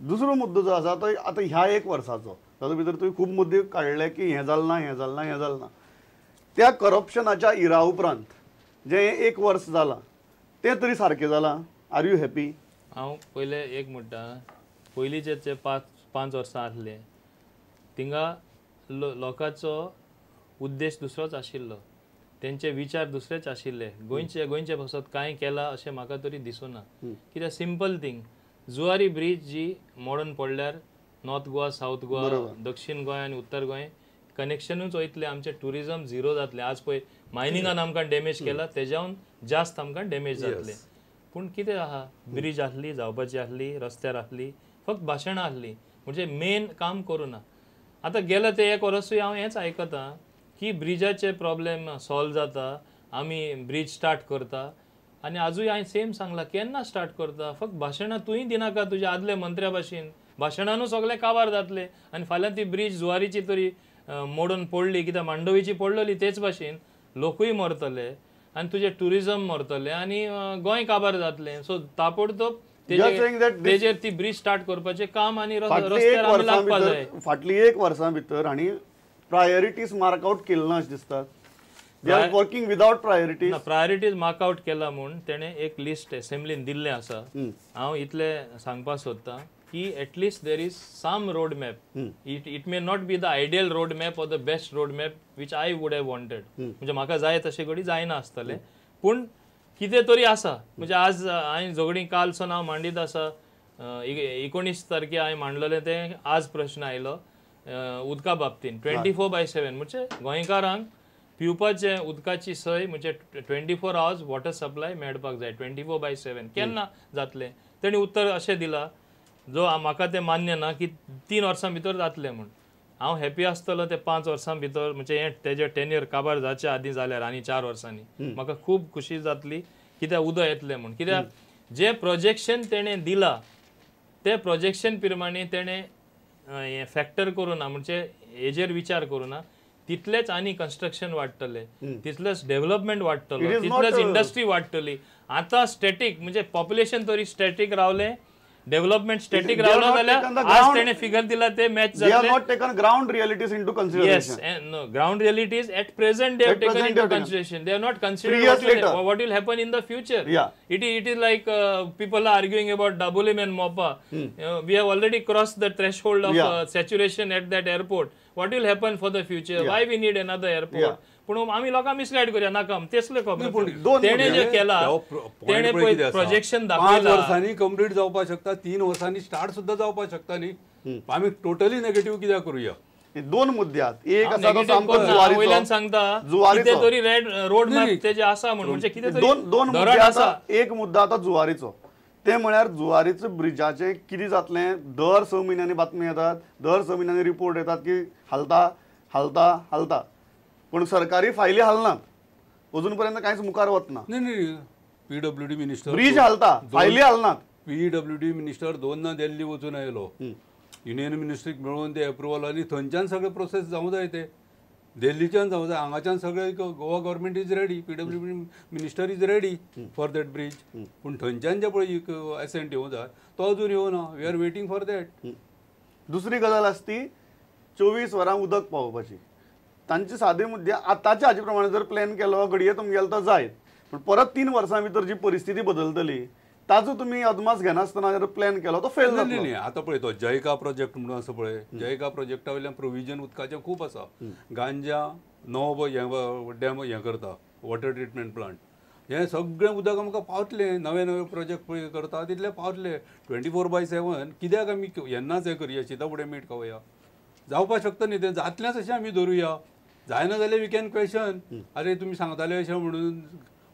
दुसरो मुद्दो जो आसा तो आतां ह्या एक वर्साचो, तातूंत भितर तुवें खूब मुद्दे काडले की हें जालें ना, हें जालें ना, हें जालें ना. त्या करप्शनाच्या इरा उपरांत जें एक वर्स जालां तें तरी सारकें जालां? Are you happy? हांव पयलें एक म्हणटा, पयलींचे जे 5 वर्सां आसले थिंगा लोकांचो उद्देश दुसरोच आशिल्लो, तेंचे विचार दुसरेच आशिल्ले. गोंयचे गोंयचे पासत कांय केलां अशें म्हाका तरी दिसना. कित्याक सिंपल थींग, जुवारी ब्रीज जी मोडून पडल्यार नॉर्थ गोवा, सावथ गोवा, दक्षिण गोंय आनी उत्तर गोंय कनेक्शनूच वयतलें, आमचें ट्युरिजम झिरो जातलें. आज पळय मायनिंगान आमकां डॅमेज केला तेज्यावन जास्त आमकां डॅमेज जातलें. पूण कितें आहा, ब्रीज आसली, जावपाची आसली, रस्त्यार आसली, फक्त भाशणां आसली, म्हणजे मेन काम करूं ना. आतां गेले ते एक वर्सूय हांव हेंच आयकतां की ब्रिजाचे प्रॉब्लेम सॉल्व जाता, आमी ब्रीज स्टार्ट करता, आनी आजूय हांवें सेम सांगलां, केन्ना स्टार्ट करता? फक्त भाशणां तूंय दिनाका तुज्या आदल्या मंत्र्या भाशेन, भाशणानूच सगळें काबार जातलें. आनी फाल्यां ती ब्रीज जुवारीची तरी मोडून पडली, कित्याक मांडवीची पडलेली तेच भाशेन लोकूय मरतले आनी तुजें ट्युरिजम मरतलें आनी गोंय काबार जातलें. सो ताबडतोब तेजेर ती ब्रीज स्टार्ट करपाचें काम आनी रस्त्यार आमी लागपा जाय. फाटली एक वर्सां भितर आनी प्रायोरिटीज मार्क आउट केल्ले ना अशें दिसता. They are working without priorities. Priorities mark out केला म्हूण तेणें एक लिस्ट असेंब्लीन दिल्लें आसा. हांव इतलें सांगपाक सोदतां की at least there is some road map. It may not be the ideal road map or the best road map which I would have wanted, म्हणजे म्हाका जाय तशें घडी जायना आसतलें, पूण कितें तरी आसा. म्हणजे आज हांवें झगडीं कालसून हांव मांडीत आसा, 19 तारखे हांवें मांडलेलें तें आज प्रश्न आयलो उदका बाबतीन. 24/7 म्हणजे गोंयकारांक पिवपाचें उदकाची सोय म्हणजे 24 आवर्स वॉटर सप्लाय मेळपाक जाय, 24/7 केन्ना जातलें? तेणी उत्तर अशें दिलां जो म्हाका तें मान्य ना की 3 वर्सां भितर जातलें म्हूण. हांव हॅपी आसतलो ते 5 वर्सां भितर, म्हणजे हें तेजें टेन्यर काबार जावचे आदीं जाल्यार आनी 4 वर्सांनी म्हाका खूब खुशी जातली, कित्याक उदक येतलें म्हूण. कित्याक जें प्रोजेक्शन तेणें दिलां तें प्रोजेक्शन प्रमाणे तेणें हें फॅक्टर करूं ना, म्हणजे हेजेर विचार करूं ना, तितलेंच आनी कन्स्ट्रक्शन वाडटलें, तितलेंच डेव्हलपमेंट वाडटलो, तितलेंच इंडस्ट्री वाडटली. आतां स्टॅटीक म्हणजे पॉप्युलेशन तरी स्टॅटीक रावलें, डेव्हलपमेंट स्टॅटीक रावलो जाल्यार आज तेणें फिगर दिला ते मॅच जातलें. They have not taken ground realities into consideration. Yes, no, ground realities at present they have taken into consideration. They have not considered what will happen in the future. It is like people are arguing about Dabolim and Mopa. We have already crossed the threshold of saturation at that airport. What will happen for the future? Why we need another airport? पूण आमी लोकांक misguide करूया नाका, तेसले खबर. तेणें जें केलां तेणें पळय प्रोजेक्शन दाखयलां, 5 वर्सांनी कंप्लीट जावपाक शकता, 3 वर्सांनी स्टार्ट सुद्दां जावपाक शकता न्ही. आमी टोटली नेगेटीव कित्याक करूया? दोन मुद्दे आहात. एक आसा तो सामको जुवारीचो, वयल्यान सांगता कितें तरी रेड रोड मॅप तेजें आसा म्हूण, म्हणजे कितें तरी दोन मुद्दे आसा. एक मुद्दो आतां जुवारीचो, ते म्हळ्यार जुवारीचो ब्रिजाचें कितें जातलें? दर 6 म्हयन्यांनी बातमी येतात, दर 6 म्हयन्यांनी रिपोर्ट येतात की हालता हालता हालता, पूण सरकारी फायली हालनात, अजून पर्यंत कांयच मुखार वतना. न्ही न्ही, पीडब्ल्यूडी मिनिस्टर ब्रीज हालता, फायली हालनात. पीडब्ल्यूडी मिनिस्टर 2 दिल्ली वचून आयलो, युनियन मिनिस्ट्रीक मेळून ते एप्रुवल आनी थंयच्यान सगळे प्रोसेस जावं जाय, ते दिल्लीच्यान जावं जाय, हांगाच्यान सगळे Goa government is ready, PWD minister is ready for that bridge, पूण थंयच्यान जे पळय एसेंट येवं जाय तो अजून येवना. We are waiting for that. दुसरी गजाल आसा ती 24 वरां उदक पावोवपाची. तांचे सादे मुद्दे आतांच्या हाजे प्रमाणे जर प्लॅन केलो घडये तुमगेलो तो जायत, पूण परत 3 वर्सां भितर जी परिस्थिती बदलतली ताजो तुमी अदमास घेनासतना जर प्लॅन केलो तो फेल जातलो. न्ही, आतां पळय तो जयका प्रोजेक्ट म्हणून आसा पळय, जयका प्रोजेक्टा वयल्यान प्रोविजन उदकाचें खूब आसा. गांजा 9 हें डॅम हें करता, वॉटर ट्रिटमेंट प्लांट, हें सगळें उदक आमकां पावतलें. नवे नवे प्रोजेक्ट पळय करता तितले पावतले. 24/7 कित्याक आमी येन्नाच हें करुया, शिता फुडें मीठ खावया, जावपाक शकता न्ही तें, जातलेंच अशें आमी धरुया. जायना जाल्यार we can question, अरे तुमी सांगताले अशें म्हणून,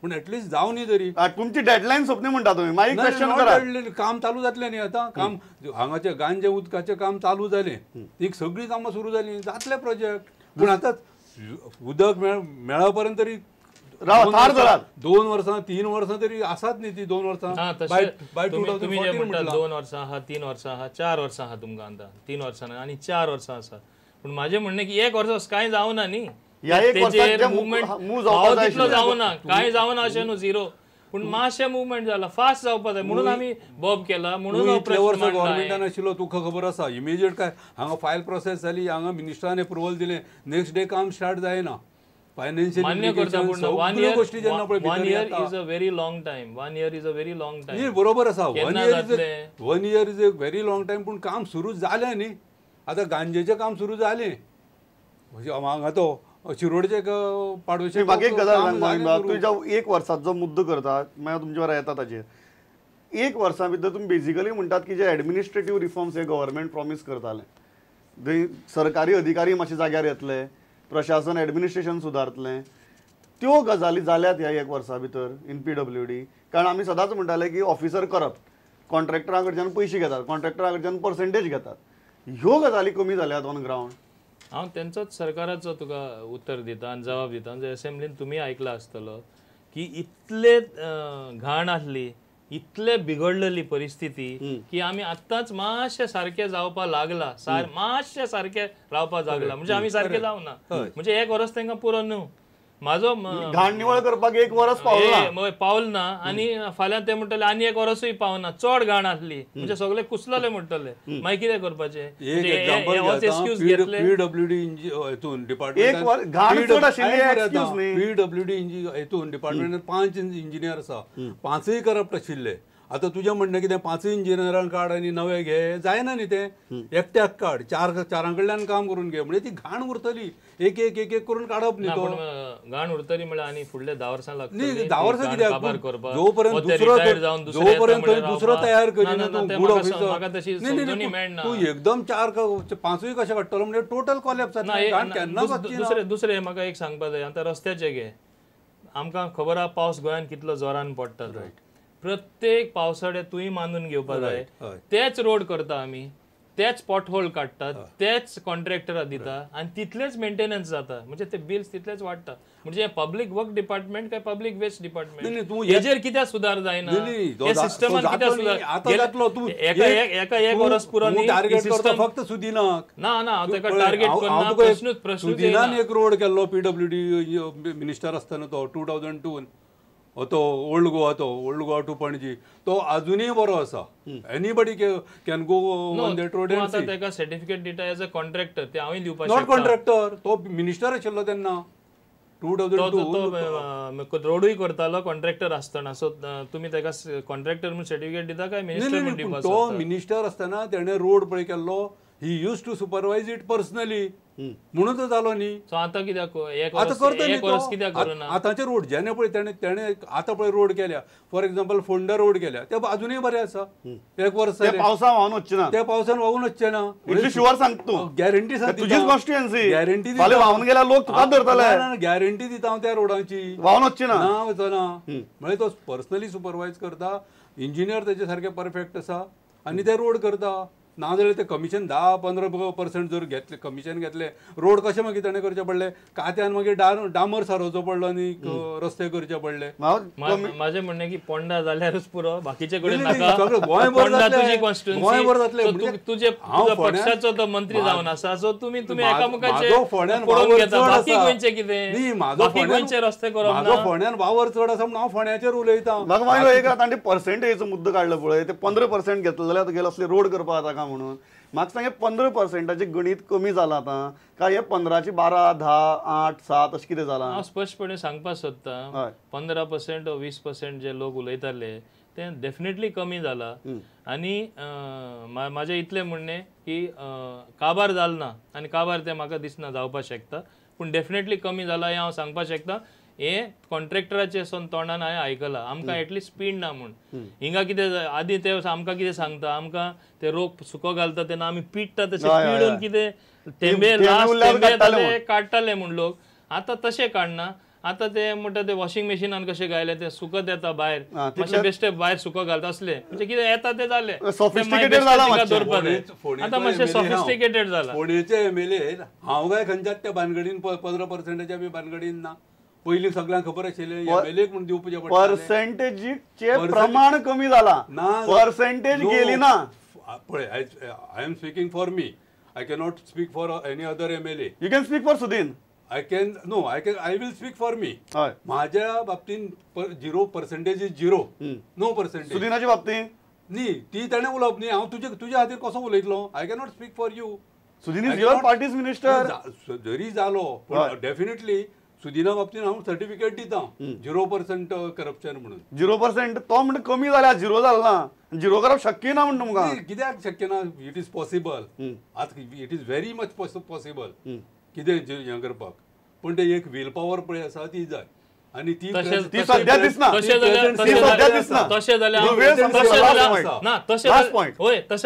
पूण एटलिस्ट जावं न्ही तरी. तुमची डेडलायन सोंपली म्हणटा तुमी, मागीर क्वेश्चन करात. काम चालू जातलें न्ही आतां, काम हांगाचें गांजे उदकाचें काम चालू जालें, ती सगळीं कामां सुरू जालीं, जातले प्रोजेक्ट. पूण आतां उदक मेळा पर्यंत तरी 2 वर्सां 3 वर्सां तरी आसात न्ही ती. 2 वर्सां 2 वर्सां आहा, 3 वर्सां आहा, 4 वर्सां आहा तुमकां आतां, 3 वर्सां आनी 4 वर्सां आसा. पूण म्हाजें म्हणणें की एक वर्स कांय जावना न्ही, मुवमेंट तितलो जावना, कांय जावना अशें न्हू, झिरो. पूण मातशें मुवमेंट जाला, फास्ट जावपा जाय म्हणून आमी बॉब केला. म्हणून इतले वर्सां गव्हर्मेंटान आशिल्लो तुका खबर आसा इमिजिएट काय हांगा फायल प्रोसेस जाली, हांगा मिनिस्टरान एप्रुवल दिलें, नेक्स्ट डे काम स्टार्ट जायना. फायनान्शियल मान्य करता, पूण 1 year is a very long time. 1 year is a very long time. बरोबर आसा, 1 year is a very long time. पूण काम सुरू जालें न्ही, आतां गांजेचें काम सुरू जालें, हांगा तो शिरोडचे पाडोशे. म्हाका एक गजाल सांग, तूं जो एक वर्साचो मुद्दो करता, मागीर तुमचे वारा येता ताजेर. एक वर्सा भितर तुमी बेजिकली म्हणटात की जे एडमिनिस्ट्रेटीव रिफॉर्म्स हे गव्हर्मेंट प्रॉमीस करतालें, सरकारी अधिकारी मातशे जाग्यार येतले, प्रशासन एडमिनिस्ट्रेशन सुदारतलें, त्यो गजाली जाल्यात ह्या एक वर्सा भितर इन PWD. कारण आमी सदांच म्हणटाले की ऑफिसर करप्ट, कॉन्ट्रॅक्टरा कडच्यान पयशे घेतात, कॉन्ट्रॅक्टरा कडच्यान पर्सेंटेज घेतात, ह्यो गजाली कमी जाल्यात ऑन ग्रावंड. हांव तेंचोच सरकाराचो तुका उत्तर दिता आनी जबाब दिता. जे एसेंब्लीन तुमी आयकला आसतलो की इतले घाण आसली, इतले बिगडलेली परिस्थिती की आमी आत्ताच मातशे सारके जावपा लागला, मातशे सारके रावपा लागला, म्हणजे आमी सारके जावना, म्हणजे एक वर्स तांकां पुरो न्हू. म्हाजो घाण निवळ करपाक एक वर्स पावल पावल ना, आनी फाल्यां ते म्हणटले आनी एक वर्सूय पावना, चड घाण आसली म्हणजे सगळे कुसलेले म्हणटले, मागीर कितें करपाचें? पीडब्ल्यूडी डिपार्टमेंट पीडब्ल्यूडी हेतून डिपार्टमेंटान 5 इंजिनियर आसा, 5 करप्ट आशिल्ले. आतां तुजें म्हणणें कितें, 5 इंजिनियरांक काड आनी नवे घे, जायना न्ही तें. एकट्याक काड, चारां कडल्यान काम करून घे, म्हणजे ती घाण उरतली. एक एक एक एक करून काडप न्ही तो. घाण उरतली म्हळ्यार आनी फुडले 10 वर्सां लागतली न्ही. 10 वर्सां कित्याक, जोपर्यंत जोपर्यंत दुसरो तयार करिना तूं गुड ऑफिसर, तूं एकदम 4 5 कशें काडटलो म्हणजे टोटल कॉलॅप्स जाता, घाण केन्नाच वचची ना. दुसरें म्हाका एक सांगपा जाय, आतां रस्त्याचे घे, आमकां खबर आहा पावस गोंयांत कितलो जोरान पडटा. प्रत्येक पावसाळ्यात तुवें मानून घेवपा जाय, तेच रोड करता आमी, तेच पॉटहोल काडटात, तेच कॉन्ट्रॅक्टरा दिता आनी तितलेच मेंटेनन्स जाता, म्हणजे ते बिल्स तितलेच वाडटा. म्हणजे पब्लीक वर्क डिपार्टमेंट काय पब्लीक वेस्ट डिपार्टमेंट हेजेर कित्याक सुदार जायना? सिस्टमान कित्याक सुदार एका एक वर्स पुरो फक्त सुदिनाक ना ना हांव ताका टार्गेट करना, प्रश्नूच प्रश्न. सुदिनान एक रोड केल्लो पीडब्ल्यूडी मिनिस्टर आसतना तो 2002 तो ओल्ड गोवा, तो ओल्ड गोवा टू पणजी, तो अजूनय बरो आसा. Anybody can go on that road. आतां ताका सर्टिफिकेट दिता एज अ कॉन्ट्रॅक्टर, ते हांवूय दिवपाक not contractor, तो मिनिस्टर आशिल्लो तेन्ना 2002 रोडूय करतालो कॉन्ट्रॅक्टर आसतना. सो तुमी ताका कॉन्ट्रॅक्टर म्हणून सर्टिफिकेट दिता काय मिनिस्टर म्हणून दिवपाक? तो मिनिस्टर आसतना तेणें रोड पळय केल्लो, he used to supervise it personally, म्हणून तो जालो न्ही. आतां कित्याक आतां करता न्ही, आतांचे रोड जेणे पळय तेणे तेणे आतां पळय रोड केल्या, फॉर एक्झाम्पल फोंडा रोड केल्या, ते अजुनूय बरे आसा. एक वर्स पावसान व्हांवन वचचें ना, ते पावसान व्हांवून वचचें ना, इतली शुअर सांगता तूं, गॅरंटी सांग, तुजीच कॉन्स्टिट्युएन्सी गॅरंटी व्हांवन गेल्यार लोक तुकाच धरतले, गॅरंटी दिता हांव त्या रोडांची, व्हांवन वचचें ना, ना वचना. म्हणजे तो पर्सनली सुपरवायज करता, इंजिनियर तेजे सारके परफेक्ट आसा आनी ते रोड करता. ना जाल्यार ते कमिशन 10-15% जर घेतले, कमिशन घेतले, रोड कशें मागीर ताणें करचे पडले, कात्यान मागीर डांबर सारोवचो पडलो आनी रस्ते करचे पडले. म्हाजें म्हणणें की पोंडा जाल्यारूच पुरो, बाकीचे कडेन नाका. गोंयभर गोंयभर जातलें. तुजे पक्षाचो तो मंत्री जावन आसा, सो तुमी तुमी एकामेकाचे पळोवन घेता, बाकी गोंयचें कितें, बाकी गोंयचे रस्ते करप. म्हाजो फोंड्यान वावर चड आसा म्हणून हांव फोंड्याचेर उलयतां. म्हाका मागीर एक तांणी पर्सेंटेजचो मुद्दो काडलो पळय, ते 15% घेतले जाल्यार तुगेले असले रोड करपाक जाता म्हणून. म्हाका सांग, 15%चें गणीत कमी जालां आतां काय हे 15 12 10 8 7 अशें कितें जालां? हांव स्पश्टपणे सांगपाक सोदतां, 15% 20% जे लोक उलयताले ते डेफिनेटली कमी जाला. आनी म्हाजें इतलें म्हणणें की काबार जाल ना, आनी काबार तें म्हाका दिसना जावपाक शकता, पूण डेफिनेटली कमी जाला हें हांव सांगपाक शकता. हे कॉन्ट्रॅक्टराचे तोंडान हांवें आयकलां, आमकां एटलिस्ट स्पीड ना म्हूण. हिंगा कितें आदीं ते आमकां कितें सांगता, आमकां ते रोप सुको घालता तेन्ना आमी पिडटा, तशें पिडून कितें थेंबे लास्ट थेंबे काडटाले म्हूण लोक, आतां तशें काडना. आतां ते म्हणटा ते वॉशिंग मशिनान कशें घायले ते सुकत येता भायर, मातशें बेश्टे भायर सुको घालता असले, म्हणजे कितें येता तें जालें, आतां मातशें सॉफिस्टिकेटेड जाला. फोंडेचे एमएलए हांव काय खंयच्याच त्या भानगडीन 15%च्या बी भानगडीन ना. पयलीं सगळ्यांक खबर आशिल्लें एमएलए म्हूण दिवपाचें पडटालें. पर्सेंटेजीचें प्रमाण कमी जाला ना, पर्सेंटेज गेली ना. पळय, I am speaking for me, I cannot speak for any other MLA. You can speak for Sudin. I can no I can I will speak for me. माझ्या बाबतीन 0% is 0, no percentage. सुदिनाच्या बाबतीन न्ही, ती ताणें उलोवप न्ही, हांव तुज्या खातीर कसो उलयतलो? I cannot speak for you. Sudin is your party's minister. जरी जालो पण डेफिनेटली सुदिना बाबतीन हांव सर्टिफिकेट दिता 0% करप्शन म्हणून. 0% तो म्हणटा कमी जाल्या, 0 जालो ना, 0 करप शक्य ना म्हणटा तुमकां. कित्याक शक्य ना? It is possible. आज it is very much possible कितें हें करपाक, पण ते एक will power पळय आसा ती जाय आनी ती सद्या दिसना. तशें जाल्यार हय, तशें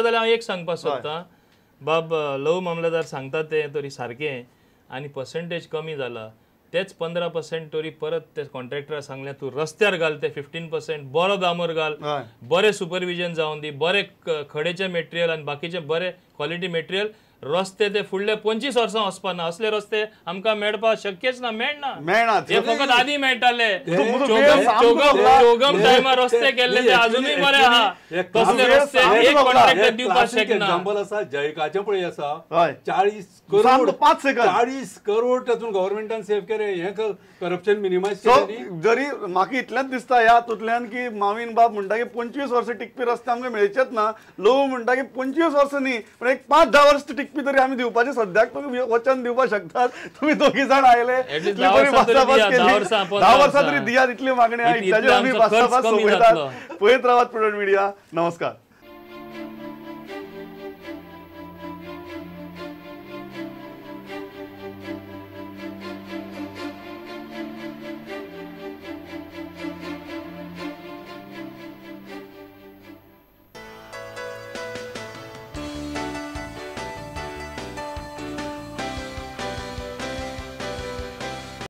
जाल्यार हांव एक सांगपाक सोदता, बाब लव मामलेदार सांगता तें तरी सारकें आनी पर्संटेज कमी जाला, तेच 15% तरी परत ते कॉन्ट्रॅक्टराक सांगलें तूं रस्त्यार घाल ते 15%, बरो डांबर घाल, बरें सुपरविजन जावन दी, बरें खडेचें मटेरियल आनी बाकीचें बरें क्वॉलिटी मटेरियल, रस्ते ते फुडले 25 वर्सां वचपा ना, असले रस्ते आमकां मेळपाक शक्यच ना, मेळना. हे फकत आदी मेळटाले, चोगम टायमार रस्ते केल्ले ते अजुनूय बरे आहा, तसले रस्ते एक कॉन्ट्रॅक्टर दिवपाक शकना. एग्जाम्पल आसा जयकाचें पळय आसा, 40 करोड 5 सेकंद 40 करोड तातूंत गव्हर्मेंटान सेव केले. हें करप्शन मिनिमायज केलें. जरी म्हाका इतलेंच दिसता ह्या हातूंतल्यान की मावीन बाब म्हणटा की 25 वर्सां टिकपी रस्ते आमकां मेळचेच ना, लोक म्हणटा की 25 वर्सां न्ही पण एक 5-10 वर्सां टिकपी तरी आमी दिवपाचें सद्याक तुमी वचन दिवपाक शकतात. तुमी दोगी जाण आयले, 10 वर्सां तरी दियात इतली मागणी आहा, इतल्याचेर आमी भासाभास सोंपयतात. पळयत रावात प्रुडंट मिडिया. नमस्कार.